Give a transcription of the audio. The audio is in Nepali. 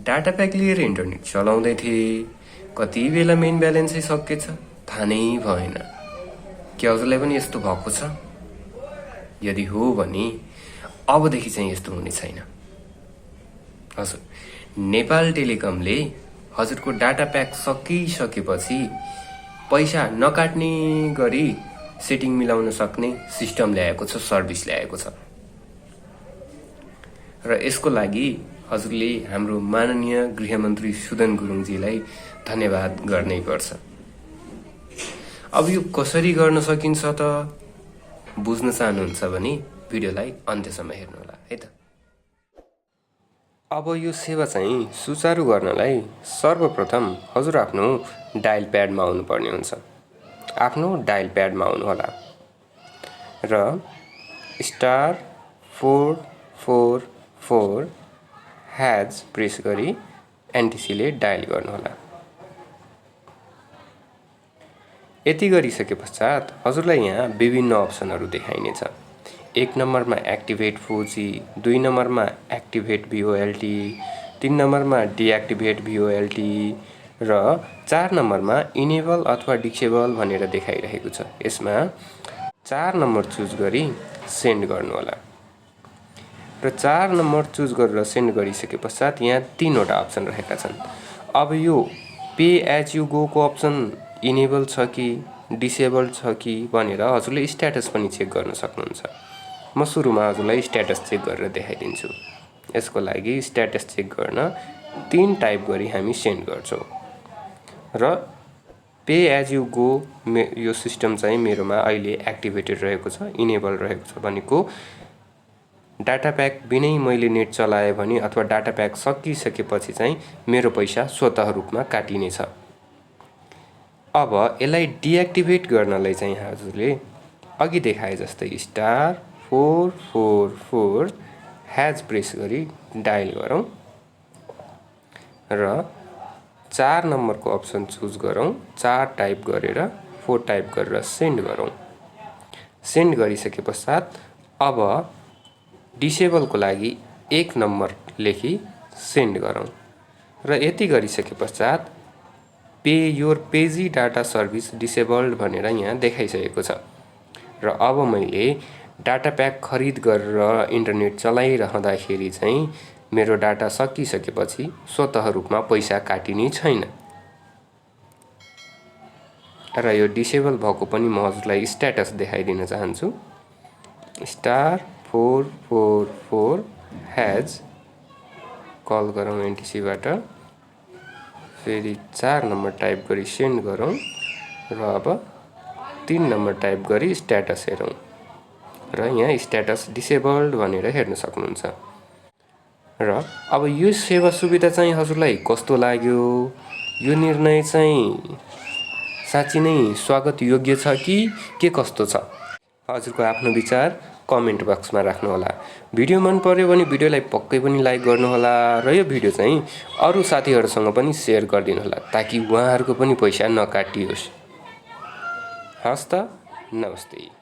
डाटा प्याक लिएर इन्टरनेट चलाउँदै थिएँ। कति बेला मेन ब्यालेन्सै सकिएछ थाहा नै भएन। के हजुरलाई पनि यस्तो भएको छ? यदि हो भने अबदेखि चाहिँ यस्तो हुने छैन। हजुर, नेपाल टेलिकमले हजुरको डाटा प्याक सकिसकेपछि पैसा नकाट्ने गरी सेटिङ मिलाउन सक्ने सिस्टम ल्याएको छ, सर्भिस ल्याएको छ। र यसको लागि हजुरले हाम्रो माननीय गृहमन्त्री सुदन गुरुङजीलाई धन्यवाद गर्नै पर्छ। अब यो कसरी गर्न सकिन्छ त बुझ्न चाहनुहुन्छ भने भिडियोलाई अन्त्यसम्म हेर्नुहोला है त। अब यो सेवा चाहिँ सुचारू गर्नलाई सर्वप्रथम हजुर आफ्नो डायल प्याडमा आउनुपर्ने हुन्छ। आफ्नो डायल प्याडमा आउनुहोला र *444# प्रेस गरी एनटिसीले डायल गर्नुहोला। यति गरिसके पश्चात हजुरलाई यहाँ विभिन्न अप्सनहरू देखाइनेछ। 1 नम्बरमा एक्टिभेट 4G, 2 नम्बरमा एक्टिभेट VoLTE, 3 नम्बरमा डिएक्टिभेट VoLTE र 4 नम्बरमा इनेबल अथवा डिसेबल भनेर देखाइरहेको छ। यसमा 4 नम्बर चुज गरी सेन्ड गर्नुहोला र 4 नम्बर चुज गरेर सेन्ड गरिसके पश्चात यहाँ 3 वटा अप्सन रहेका छन्। अब यो पे एज यु गो को अप्सन इनेबल छ कि डिसेबल छ कि भनेर हजुरले स्ट्याटस पनि चेक गर्न सक्नुहुन्छ। म सुरुमा हजुरलाई स्ट्याटस चेक गरेर देखाइदिन्छु। यसको लागि स्ट्याटस चेक गर्न 3 टाइप गरी हामी सेन्ड गर्छौँ र पे एज यु गो यो सिस्टम चाहिँ मेरोमा अहिले एक्टिभेटेड रहेको छ, इनेबल रहेको छ भनेको डाटा प्याक बिनै मैले नेट चलाएँ भने अथवा डाटा प्याक सकिसकेपछि चाहिँ मेरो पैसा स्वतः रूपमा काटिनेछ। अब यसलाई डिएक्टिभेट गर्नलाई चाहिँ हजुरले अघि देखाए जस्तै *444# प्रेस गरी डायल गरौँ र 4 नम्बरको अप्सन चुज गरौँ। 4 टाइप गरेर 4 टाइप गरेर सेन्ड गरौँ। सेन्ड गरिसके पश्चात अब डिसेबलको लागि 1 नम्बर लेखी सेन्ड गरौँ र यति गरिसके पश्चात पे योर पेजी डाटा सर्भिस डिसेबल्ड भनेर यहाँ देखाइसकेको छ। र अब मैले डाटा प्याक खरिद गरेर इन्टरनेट चलाइरहँदाखेरि चाहिँ मेरो डाटा सकिसकेपछि स्वतः रूपमा पैसा काटिने छैन। र यो डिसेबल भएको पनि म हजुरलाई स्ट्याटस देखाइदिन चाहन्छु। *444# कल गरौँ एनटिसीबाट, फेरि 4 नम्बर टाइप गरी सेन्ड गरौँ र अब 3 नम्बर टाइप गरी स्ट्याटस हेरौँ र यहाँ स्ट्याटस डिसेबल्ड भनेर हेर्न सक्नुहुन्छ। र अब यो सेवा सुविधा चाहिँ हजुरलाई कस्तो लाग्यो? यो निर्णय चाहिँ साँच्चै नै स्वागत योग्य छ कि के कस्तो छ? हजुरको आफ्नो विचार कमेन्ट बक्समा राख्नुहोला। भिडियो मन पर्यो भने भिडियोलाई पक्कै पनि लाइक गर्नुहोला र यो भिडियो चाहिँ अरू साथीहरूसँग पनि सेयर गरिदिनुहोला ताकि उहाँहरूको पनि पैसा नकाटियोस्। हस् त, नमस्ते।